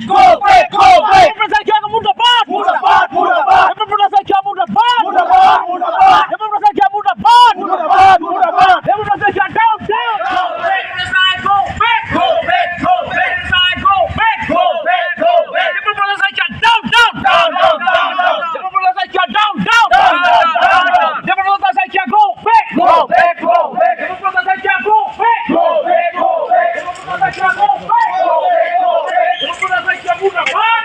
Go back, go back. মুৰ্দাবাদ। মুৰ্দাবাদ, মুৰ্দাবাদ। দেৱব্ৰত শইকীয়া মুৰ্দাবাদ। মুৰ্দাবাদ, মুৰ্দাবাদ। দেৱব্ৰত শইকীয়া মুৰ্দাবাদ। মুৰ্দাবাদ, মুৰ্দাবাদ। Debabrata Saikia down, down. Go back. Go back, go back. Go back. Go back, go back. Debabrata Saikia down, down. Down, down, down, down. Debabrata Saikia down, down. Down, down, down, down. Debabrata Saikia go back. Go back, go back. Debabrata Saikia go back. Go back, go back. Debabrata Saikia go back. Go back, go back. Debabrata Saikia মুৰ্দাবাদ।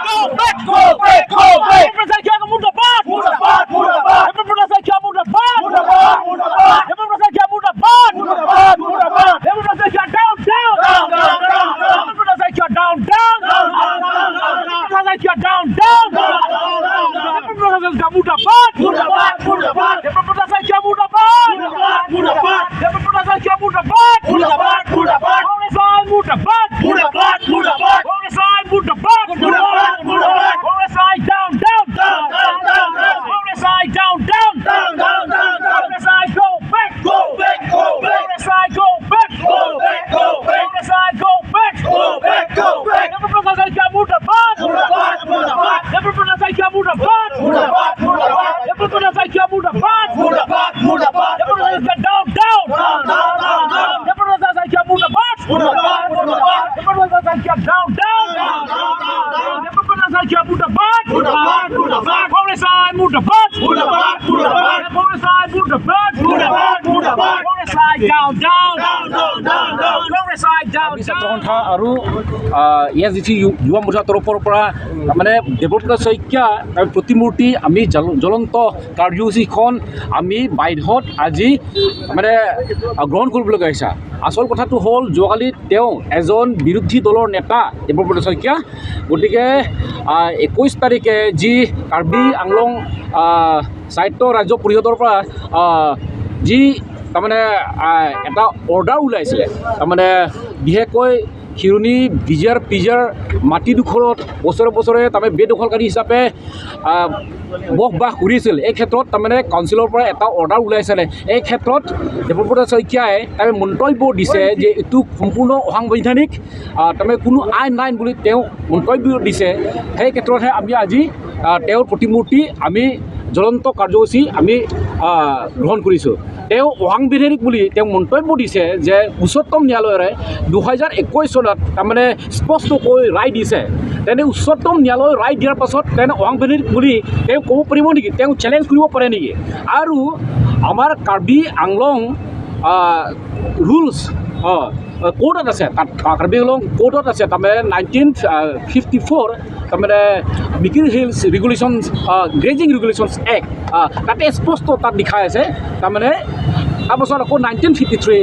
Go back. Go back, go back. Debabrata Saikia মুৰ্দাবাদ। মুৰ্দাবাদ, মুৰ্দাবাদ। দেৱব্ৰত শইকীয়া মুৰ্দাবাদ। মুৰ্দাবাদ, মুৰ্দাবাদ। দেৱব্ৰত শইকীয়া মুৰ্দাবাদ। মুৰ্দাবাদ, মুৰ্দাবাদ। Debabrata Saikia down, down. Down, down, down, down. Debabrata Saikia down, down. Down, down, down, down, down. Debabrata Saikia down, down. Down, down, down, down. Debabrata Saikia মুৰ্দাবাদ। মুৰ্দাবাদ, মুৰ্দাবাদ। দেৱব্ৰত শইকীয়া মুৰ্দাবাদ। মুৰ্দাবাদ, মুৰ্দাবাদ। দেৱব্ৰত শইকীয়া মুৰ্দাবাদ। মুৰ্দাবাদ, মুৰ্দাবাদ। কংগ্ৰেছ মুৰ্দাবাদ। মুৰ্দাবাদ, মুৰ্দাবাদ। কংগ্ৰেছ মুৰ্দাবাদ। মুৰ্দাবাদ, মুৰ্দাবাদ। Congress down, down. Down, down, down, down. Congress down, down. Down, down, down, down. Congress go back. Go back, go back. Congress go back. Go back, go back. Congress go back. Go back, go back. Debabrata Saikia মুৰ্দাবাদ। মুৰ্দাবাদ, মুৰ্দাবাদ। দেৱব্ৰত শইকীয়া মুৰ্দাবাদ। মুৰ্দাবাদ, মুৰ্দাবাদ। দেৱব্ৰত শইকীয়া মুৰ্দাবাদ। মুৰ্দাবাদ, মুৰ্দাবাদ। Debabrata Saikia down, down. Down, down, down, down. Debabrata Saikia মুৰ্দাবাদ। মুৰ্দাবাদ, মুৰ্দাবাদ। Debabrata Saikia down, down. Down, down, down, down. Debabrata Saikia মুৰ্দাবাদ। মুৰ্দাবাদ, মুৰ্দাবাদ। কংগ্ৰেছ মুৰ্দাবাদ। মুৰ্দাবাদ, মুৰ্দাবাদ। কংগ্ৰেছ মুৰ্দাবাদ। মুৰ্দাবাদ, মুৰ্দাবাদ। Congress down, down. Down, down, down, down. Congress down, ছাত্ৰ down. সন্থা আৰু এছ জি চি যুৱ মৰ্চাৰ তৰফৰ পৰা তাৰমানে দেৱব্ৰত শইকীয়া তাৰ প্ৰতিমূৰ্তি আমি জ্বলন্ত কাৰ্যসূচীখন আমি বাধ্যত আজি মানে গ্ৰহণ কৰিবলগীয়া হৈছে। আচল কথাটো হ'ল, যোৱাকালি তেওঁ এজন বিৰোধী দলৰ নেতা দেৱব্ৰত শইকীয়া। গতিকে 21 তাৰিখে যি কাৰ্বি আংলং স্বায়ত্ত ৰাজ্য পৰিষদৰ পৰা যি তাৰমানে এটা অৰ্ডাৰ ওলাইছিলে, তাৰমানে বিশেষকৈ শিৰণি বিজাৰ পিজাৰ মাটিডোখৰত বছৰে বছৰে তাৰমানে বেদখলকাৰী হিচাপে বসবাস কৰিছিল, এই ক্ষেত্ৰত তাৰমানে কাউন্সিলৰ পৰা এটা অৰ্ডাৰ ওলাইছিলে। এই ক্ষেত্ৰত দেৱব্ৰত শইকীয়াই তাৰমানে মন্তব্য দিছে যে এইটো সম্পূৰ্ণ অসাংবিধানিক, তাৰমানে কোনো আইন নাই বুলি তেওঁ মন্তব্য দিছে। সেই ক্ষেত্ৰতহে আমি আজি তেওঁৰ প্ৰতিমূৰ্তি আমি জ্বলন্ত কাৰ্যসূচী আমি গ্ৰহণ কৰিছোঁ। তেওঁ অসাংবিধানিক বুলি তেওঁ মন্তব্য দিছে যে উচ্চতম ন্যায়ালয়ে 2021 চনত তাৰমানে স্পষ্টকৈ ৰায় দিছে। তেনে উচ্চতম ন্যায়ালয়ে ৰায় দিয়াৰ পাছত তেনে অসাংবিধানিক বুলি তেওঁ ক'ব পাৰিব নেকি? তেওঁ চেলেঞ্জ কৰিব পাৰে নেকি? আৰু আমাৰ কাৰ্বি আংলং ৰুলছ কোৰ্টত আছে, তাত কাৰ্বি আংলং কোৰ্টত আছে, তাৰমানে 1954, তাৰমানে Mikir Hills Regulations, Grazing Regulations Act, তাতে স্পষ্ট তাত লিখা আছে। তাৰমানে তাৰপাছত আকৌ 1953